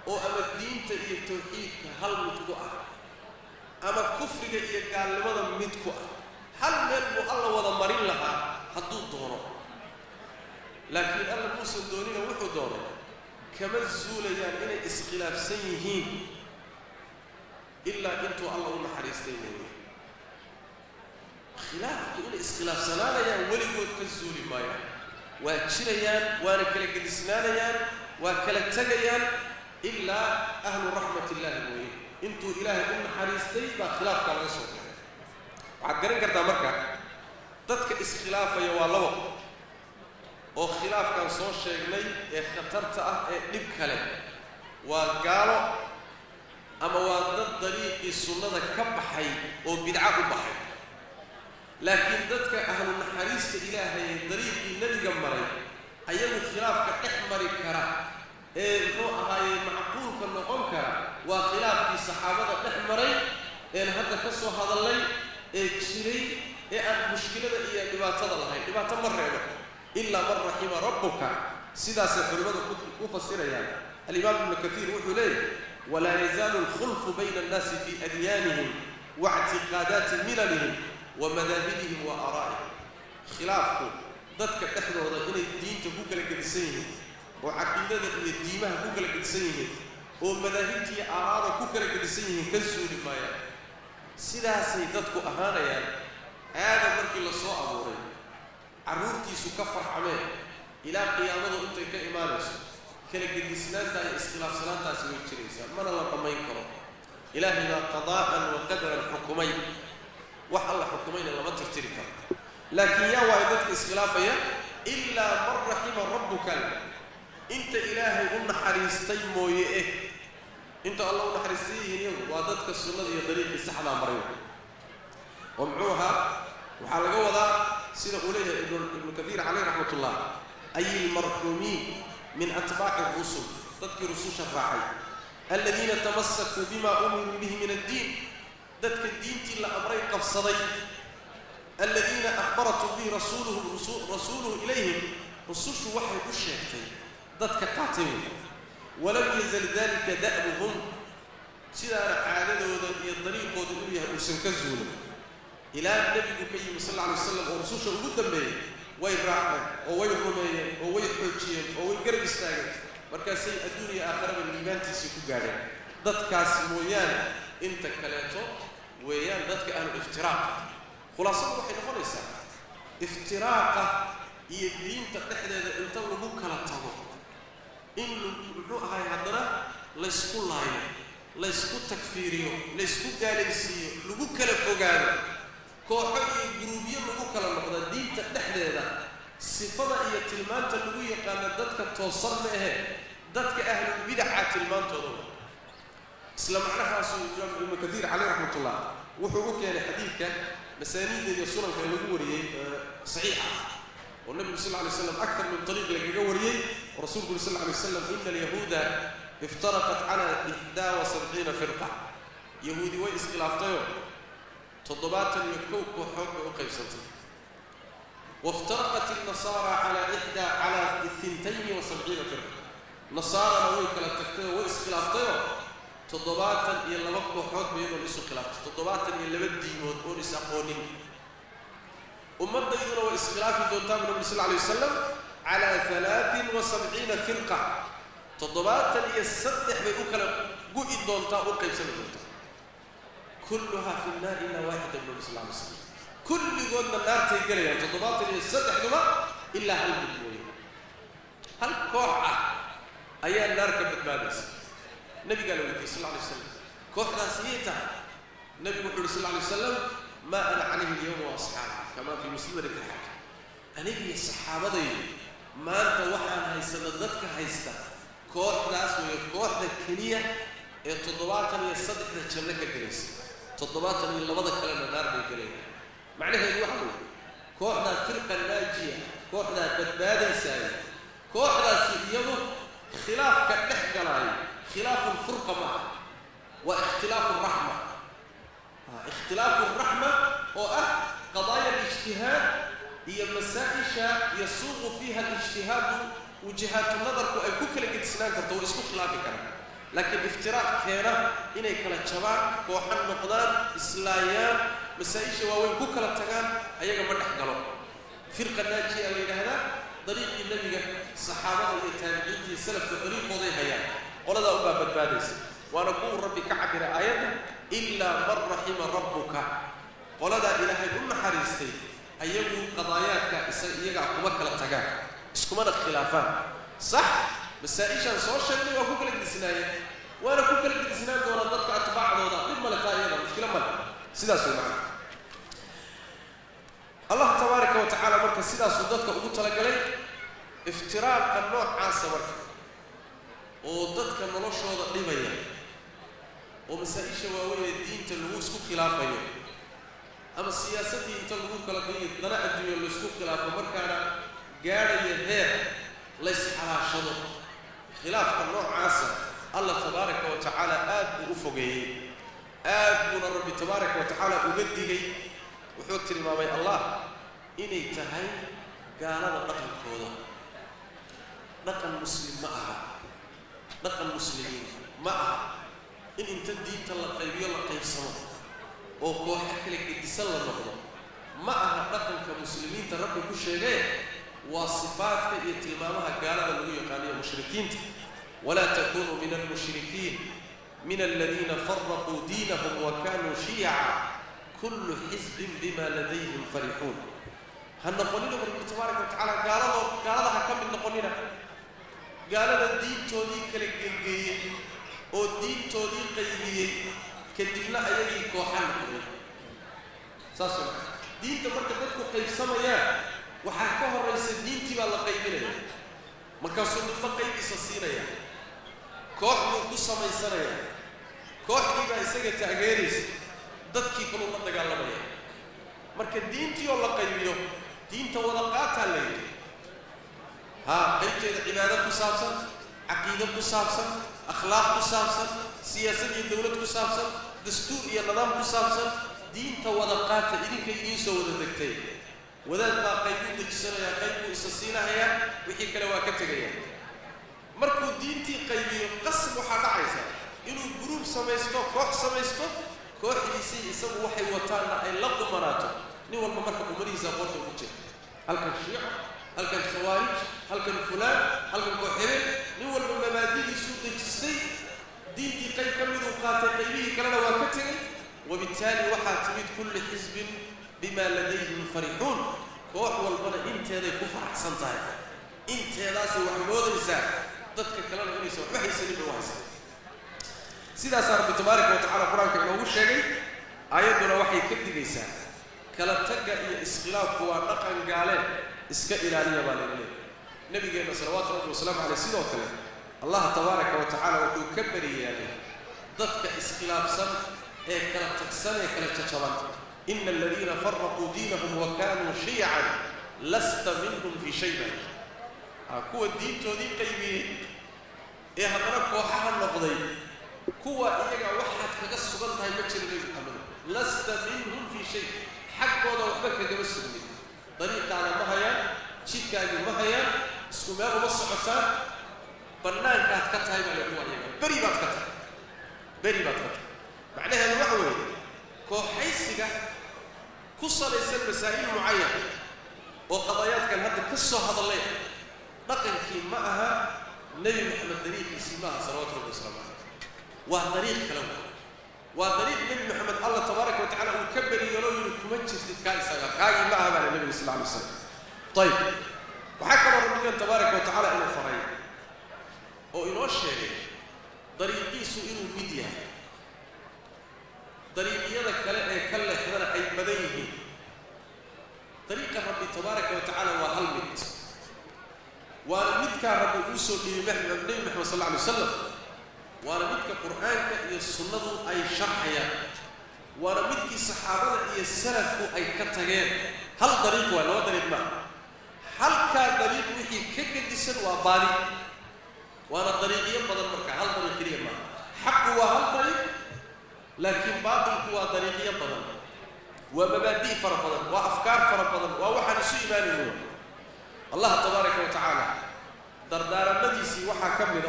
Oo ama diinta iyo tawxiidka hal mid ku ah ama kufriga iyo gaalnimada mid ku ah, hal meel buu Alla wada marin lahaa hadduu doono. Laakiin Alla muusan doonina, wuxuu doonay kama zuulayaan inay iskhilaafsan yihiin ilaa intuu Alla u naxariistay mooye. Khilaafku inay iskhilaafsanaanayaan weligood ka zuuli maayaan, waa jirayaan, waana kala gedisnaanayaan, waa kala tegayaan, ilaa ahlu raxmat illaahi mooye. Intuu Ilaahay u naxariistay baa khilaafkaa laga soo galay. Waxaad garan kartaa marka dadka iskhilaafaya waa labo oo khilaafkan soo sheegnay ee khatarta ah ee dhib kale: waa gaalo ama waa dad dariiqii sunnada ka baxay oo bidca u baxay. Laakiin dadka ahlu naxariista Ilaahay ee dariiqii Nebiga maray, ayagu khilaafka dhex mari kara ee muxuu ahaaye macquulka noqon kara waa khilaafkii saxaabada dhex maray een hadda ka soo hadallay ee jiray ee aan mushkilada iyo dhibaatada lahayn. Dhibaato ma reebo ilaa man raxima rabbuka, sidaasay culimmadu ku fasirayaan. Alimaam Ibnu Kaiir wuxuu leeyahy: walaa yazaalu alkhulfu bayna annaasi fii adyaanihim wa ictiqaadaati milalihim wa madaahibihim wa aaraa'ihim. Khilaafku dadka dhexdooda inay diinta ku kala gedisan yihiin oo caqiidada iyo diimaha ku kala gedisan yihiin oo madaahibta iyo aaraada ku kala gedisan yihiin ka suuli maayaan, sidaasay dadku ahaanayaan. Aadam markii la soo abuuray, carruurtiisu ka farxameen, ilaa qiyaamadu intay ka imaanayso, kala gedisnaanta iyo iskhilaafsanaantaasi way jiraysaa, mana la dhammayn karo. Ilaahay baa qadaa'an wa qadaran xukumay, wax Alla xukumayna lama tirtiri karo. Laakiin yaa waayo dadka iskhilaafaya? Ilaa man raxima rabbuka, inta Ilaahay u naxariistay mooye. Eh, inta Alla u naxariistay yihiin iyagu waa dadka sunnada iyo dariiqii saxdaa maray. Oo muxuu ahaa? Waxaa laga wadaa, sida uu leeyahay Ibnu Kaiir caleyh raxmat ullah, ay almarxuumiin min atbaaci rusul, dadkii rususha raacay, aladiina tamasakuu bima umiruu bihi min addiin, dadka diintii la amray qabsaday, aladiina akhbaratum bihi rasuuluhu ilayhim, rusushu waxay u sheegtay dadka qaatay wey. Walam yazal dalika da'buhum, sidaana caadadooda iyo dariiqooda inuu yahay uusan ka zuulin ilaa Nebigu ka yimi sal alla alay waslam oo rususha ugu dambeeyey. Way raaceen oo way rumeeyeen oo way xoojiyeen oo way garab istaageen, markaasay adduun iyo aakharaba liibaantiisii ku gaadheen. Dadkaas mooyaane inta kaleeto weeyaan dadka ahlu iftiraaqa. Khulaasadu waxay noqonaysaa, iftiraaqa iyo diinta dhexdeeda inta lagu kala tago in muxuu ahay haddana laysku laayo, laysku takfiiriyo, laysku gaalaysiiyo, lagu kala fogaado, kooxo iyo guruubyo lagu kala noqda diinta dhexdeeda, sifada iyo tilmaanta lagu yaqaano dadka toosan ma ahe, dadka ahlulbidaca tilmaantooda wa. Isla macnahaasuu imaam Ibnu Kaiir caleyh raxmatullah wuxuu u keenay xadiidka masaaniidda iyo sunanka lagu wariyey, saxiixa ah, oo Nabigu sal lla lay slam aktar min ariiq lagaga wariyey, oo Rasulku uri sal lla lay slam: ina alyahuuda iftaraqat cala 71 firqa. Yahuudi way iskhilaaftayoo 71 kooxood bay u qaybsantay. Wاftaraqat الnasaara calى 72 firqa. Nasaarana way kala tagtay oo way iskhilaaftayoo 72 kooxood bay iyadoon isu khilaaftay, 72 diimood oon is aqoonin. Ummadayduna way iskhilaafi doontaa bu Nabi sal lla alay wasalam, calaa 73 firqa, 73 bay u kala gu'i doontaa, u qaybsami doontaa. Kulluhaa fi nnaar ilaa waaxida, bu Nabi sal lla alay slam. Kulligoodna naartay gelayaan 73duba ilaa hal mid mooye. Hal koox ah ayaa naar ka badbaadaysa. Nabigaa la weydiiyey sal lla alay slam: kooxdaas yay tahay? Nabigu wuxu uhi sal lla alay wasalam: maa ana calayhi alyawma wa asxaabi, kama fii mustadrak alxaakim. Anigiyo saxaabadaydu maanta waxaan haysana dadka haysta kooxdaas weeye, kooxda keliya ee 73da janno ka gelaysa, 72da kalena naar bay gelayaan. Macnaheedu waxa weeye, kooxdaa firqa naajiya, kooxdaa badbaadaysaay, kooxdaasi iyadu khilaafka dhex galaayo khilaafu lfurqa maaha, waa ikhtilaafu raxma, ikhtilaafu raxma oo ah qadaaya alijtihaad iyo masaa-isha yasuuqu fiiha alijtihaadu, wajihaatu nadarku ay ku kala gedisnaan karto, way isku khilaafi karaan. Laakiin iftiraaq keena inay kala jabaan, kooxan noqdaan, islaayaan, masaa-isha waaweyn ku kala tagaan, ayaga ma dhex galo. Firqa naajiya la yidhaahdaa, dariiqii nebiga, saxaabada iyo taabiciinta iyo salafka dariiqooday hayaan. Qoladaa ubaa badbaadaysa, waana kuwuu rabbi ka cabiray aayadda ilaa man raxima rabbuka. Qoladaa ilaahay u naxariistay ayagu qadaayaadka iyagaa kuma kala tagaan, iskumana khilaafaan. Sax, masaa-ishaan soo sheegnay waa ku kala gedisnaayeen, waana ku kala gedisnaan doonaan dadka atbaacdooda. Dhib male taa, iyada mushkilo male. Sidaas way macana. Allah tabaaraka wa tacaala marka sidaasuu dadka ugu talagalay. Iftiraaqa noocaasa marka oo dadka noloshooda dhibaya oo masaa-isha waaweyn ee diinta lagu isku khilaafayo, ama siyaasaddii inta lagu kala dayo dana adduunya laysku khilaafo, markaana gaadhaya heer laysxalaashado, khilaafka noocaasa Allah tabaaraka wa tacaala aad buu u fogeeyey, aad buuna rabbi tabaaraka wa tacaala uga digay. Wuxuu tilmaamay Allah inay tahay gaalada dhaqankooda. Dhaqan muslim ma aha, dhaqan muslimiin ma aha in inta diinta la qaybiyo la qaybsamo oo kooxo kala gedisan la noqdo. Ma aha dhaqanka muslimiinta rabbi ku sheegee, waa sifaadka iyo tilmaamaha gaalada lagu yaqaaniyo, mushrikiinta. Walaa takunuu min almushrikiin min aladiina faraquu diinahum wa kanuu shiyaca kullu xisbin bima ladayhim farixuun. Ha noqonina, rabbi tabaaraka wa tacaala, gaalada ha ka mid noqonina, gaalada diintoodii kala geegeeyey oo diintoodii qaybiyey, kadibna ayagii kooxa noqday. Saas oo diinta marka dadku qaybsamayaan, waxaa ka horraysa diintii baa la qaybinaya. Markaasuu ninba qaybiisa siinaya, koox buu ku samaysanaya, kooxdii baa isaga taageeraysa, dadkii kaluu la dagaalamaya. Marka diintii oo la qaybiyo, diinta wada qaataa la yidhi, haa, qaybteeda cibaado ku saabsan, caqiido ku saabsan, akhlaaq ku saabsan, siyaasad iyo dowlad ku saabsan, dastuur iyo nidaam ku saabsan, diinta wada qaata, idinka idiin soo wada degtay. Wadaad baa qayb u dejisanayaa, qayb buu isa siinahayaa, wixii kale waa ka tegaya. Markuu diintii qaybiyo, qasab waxaa dhacaysa inuu guruub samaysto, koox samaysto, kooxdiisii isagu waxay wataanna ay la qumanaato. Nin walba marka qumanihiisa qoorta ugu jira, halkan shiico, halkan khawaarij, halkan fulaan, halkan koox hebel, nin walba mabaadidiisuu dejistay, diintii qayb ka miduu qaatay, qaybihii kalena waa ka tegay. Wabittaali waxaa timid kulli xisbin bima ladayhim farixuun. Koox walbana inteeday ku faraxsan tahay, inteedaasay wax moodaysaa, dadka kalena inaysan waxba haysanin bay u haysan. Sidaasaa rabbi tabaaraka wa tacala qur-aanka inoogu sheegay. Aayadduna waxay ka digaysaa kala tagga iyo iskhilaafku waa dhaqan gaaleen, iska ilaaliya baa layna leeyahay. Nabigeenna salawaatu rabbi wasalaamu caleyh sidoo kale Allah tabaaraka wa tacaala wuxuu ka beriyeelay dadka iskhilaafsan ee kala tagsan ee kala jajaban. Ina aladiina faraquu diinahum wa kanuu shiyacan lasta minhum fii shay. Ba kuwa diintoodii qaybiyey ee haddana kooxaha noqday, kuwa iyaga waxaad kaga sugan tahay ma jiro, Nebi Maxamedo. Lasta minhum fii shay, xaggooda waxba kagama sugnin. Dariiqaada ma hayaan, jidkaagii ma hayaan, isku meel uma socotaan, bannaankaad ka tahay baa lagu ayaga, beri baad ka tahay, beri baad ka tahay. Macnaheedu waxa weeye, kooxaysiga ku salaysan masaa'il mucayan oo qadaayaadkan hadda ka soo hadallay dhaqankii ma aha Nebi Maxamed, dariiqiisii ma aha salawatu rabbi wasalaamu caleyh. Waa dariiq kale wa waa dariiq Nebi Maxamed Allah tabaaraka wa tacala uu ka beriyeeloo yidhi kuma jirtid kaa, isaga kaagii ma aha baana nebiga sal alay slam. Ayib, waxaa kaloo rabbigeen tabaaraka wa tacaala inuu faray oo inoo sheegay dariiqiisu inuu mid yahay, dariiqyada kale ee ka leexdana ay badan yihiin. Dariiqa rabbi tabaaraka wa tacaala waa hal mid, waana midkaa rabbi uu soo dhiibay Nebi Maxamed sal alla alay wasalam, waana midka Qur'aanka iyo sunnadu ay sharxayaan, waana midkii saxaabada iyo salafku ay ka tageen. Hal dariiq waa, laba dariiq maaha. Halkaa dariiq wixii ka gedisan waa baadi, waana dariiqyo badan. Marka hal dariiq keliya maaha. Xaqu waa hal dariiq, laakiin baatilku waa dariiqyo badan, waa mabaadi' fara badan, waa afkaar fara badan, waa waxaan isu imaanayno. Allah tabaaraka wa tacaala dardaaramadiisii waxaa ka mida